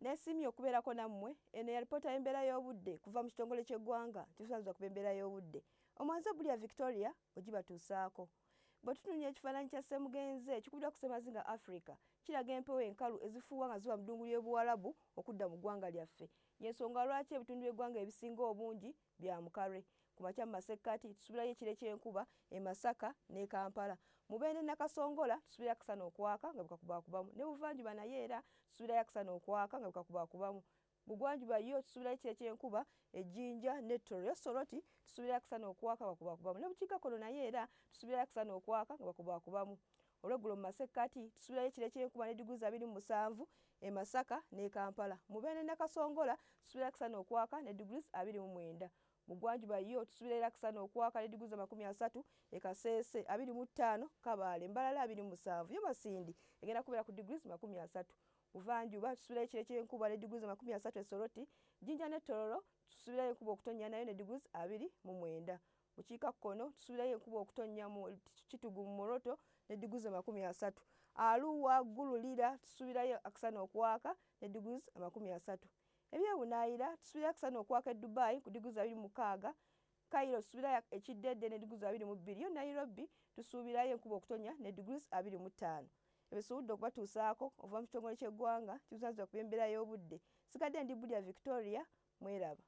Nesiimye okubeerako nammwe. Eno ya lipoota y'embeera y'obudde kuva mu kitongole ky'eggwanga kivunaanyizibwa ku by'embeera y'obudde. Omwanze Bulya Victoria ogibatuusaako. Bwe tutunuulira ekifaananyi kya Ssemugenze ekikubiddwa ku Ssemazinga Africa, kiraga empewo enkalu ezifuuwa nga ziva mu ddungu ly'e Buwarabu okudda mu ggwanga lyaffe. Y'ensonga lwaki ebitundu by'eggwanga ebisinga obungi bya mukalwe. Ku makya mu masekkati tusuubirayo ekire ky'enkuba e Masaka ne Kampala. Mubende Nakasongola tusuubirayo akasana okwaka nga bwekakubaakubamu. Ne Buvanjuba naye era tusuubirayo akasana okwaka nga bwekakubaakubamu. Bugwanjuba yo tusuubirayo ekire ky'enkuba e Jinja ne Tororo. Yo Soroti tusuubirayo akasana okwaka nga bwekakubaakubamu. Ne Bukiikakkono naye era tusuubirayo akasana okwaka nga bwekakubaakubamu. Olweggulo mu masekkati tusuubirayo ekire ky'enkuba ne degrees 27 e Masaka ne Kampala. Mubende Nakasongola tusuubirayo akasana okwaka ne degrees 29. Bugwanjuba yo tusuubirayo akasana okwaka ne degrees 30 e Kasese, 25 Kabaale, Mbarara 27. Yo Masindi egenda kubeera ku degrees 30. Buvanjuba tusuubirayo ekire ky'enkuba ne degrees 30 e Soroti. Jinja ne Tororo tusuubirayo enkuba okutonnya nayo ne degrees 29. Bukiikakkono tusuubirayo enkuba okutonnya mu Kitugu mu Moroto ne degrees 30. Arua, Gulu, Lira tusuubirayo akasana okwaka ne degrees 30. Ebyebunaayira tusuubirayo akasana okwaka e Dubai ku degrees 26. Cairo tusuubirayo ekiddedde ne degrees 22. Yo Nairobi tusuubirayo enkuba okutonnya ne degrees 25. Ebisuubudde okubatuusaako okuva mu kitongole ky'eggwanga kivunaanyizibwa ku by'embeera y'obudde. Sigadde ndi Bulya Victoria, mweraba.